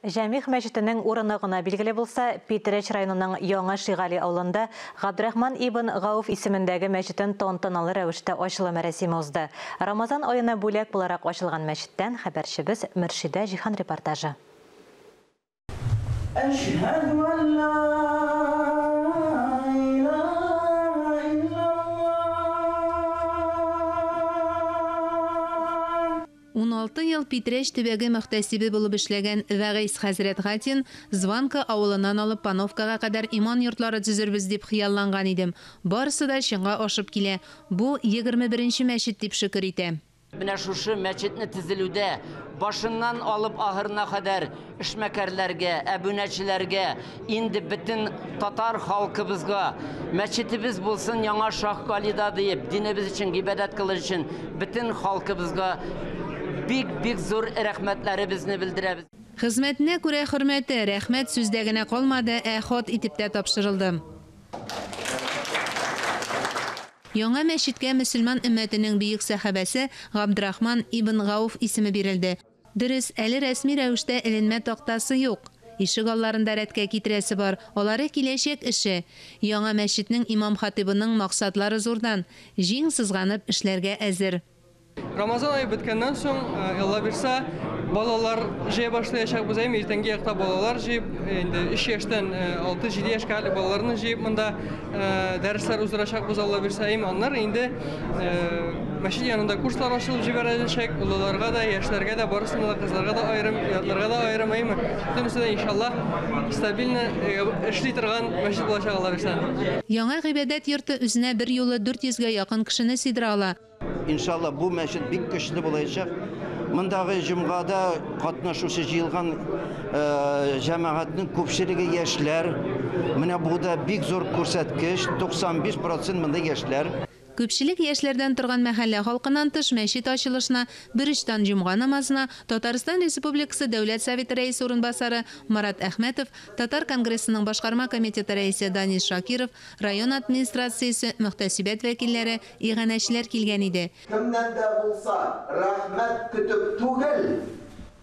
Җәмигъ мәчетенең урыны гына билгеле булса, Питрәч районының Яңа Шигали авылында Габдрахман ибн Гауф исемендәге мәчетен тантаналы рәвештә ачылу мәрасиме узды. Рамазан аена бүләк буларак ачылган мәчеттән хәбәрчебез Мөршидә Җиһан репортажы. Әшһәдү ән ла илаһә иллаллаһ. 16 ел Питрәч төбәге мөхтәсибе булып эшләгән Вәгыйз хәзрәт Гатин, Званка авылыннан алып Пановкага кадәр иман йортлары төзербез дип хыялланган идем. Барысы да чынга ашып килә. Бу, 21 нче мәчет, дип шөкер итә. Менә шушы мәчетне төзелүдә башыннан алып ахырына кадәр эшмәкәрләргә, әбүнәчеләргә, инде бөтен татар халкыбызга мәчетебез булсын Яңа Шаһгалида диеп, динебез өчен гыйбадәт кылыр өчен бөтен халкыбызга бик-бик зур рәхмәтләребезне белдерәбез. Хезмәтенә күрә хөрмәте, рәхмәт сүздә генә калмады, ә хат итеп тә тапшырылды. Яңа мәчеткә мөселман өммәтенең бөек сәхабәсе Габдрахман ибн Гауф исеме бирелде. Дөрес, әле рәсми рәвештә эленмә тактасы юк. Ишек алларын да рәткә китерәсе бар, алары киләчәк эше. Яңа мәчетнең имам-хатыйбының максатлары зурдан, җиң сызганып эшләргә әзер. Рамазан ае беткәннән соң, Алла бирсә, балалар җыя башлаячакбыз. Әйме, иртәнге якта балалар җыеп, инде 3 яшьтән 6-7 яшькә хәтле балаларны җыеп монда дәресләр уздырачакбыз, Алла бирсә. Әйме, аннары инде мәчет янында курслар ачылып җибәреләчәк. Олыларга да, яшьләргә дә, барысына да, кызларга да аерым, ятларга да аерым, әйме. Бөтенесе дә, иншалла, стабильно эшли торган мәчет булачак, Алла бирсә. Яңа гыйбадәт йорты үзенә берьюлы 400 гә якын кешене сыйдыра ала. Иншалла, бу мәчет бик көчле булачак. Мондагы җомгада катнашучы җыелган җәмәгатьнең күпчелеге яшьләр. Менә бу да бик зур күрсәткеч, 95 процент монда яшьләр. Күпчелек яшьләрдән торган мәхәллә халкыннан тыш мәчет ачылышына берочтан җомга намазына Татарстан Республикасы Дәүләт Советы Рәисе урынбасары Марат Әхмәтов, Татар конгрессының башкарма комитеты рәисе Данис Шакиров, район администрациясе, мөхтәсибәт вәкилләре, Иганәчеләр килгән иде. Кемнән дә булса рәхмәт көтеп түгел,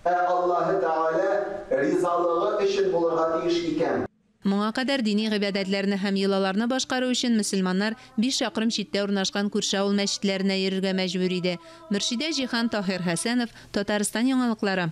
ә Аллаһы Тәгалә ризалыгы өчен булырга тиеш икән. Моңа кадәр дини гыйбадәтләрне һәм йолаларны башкару өчен мөселманнар биш чакрым читтә урнашкан күрше авыл мәчетләренә йөрергә мәҗбүр иде. Мөршидә Җиһан, Таһир Хәсәнов, Татарстан яңалыклары.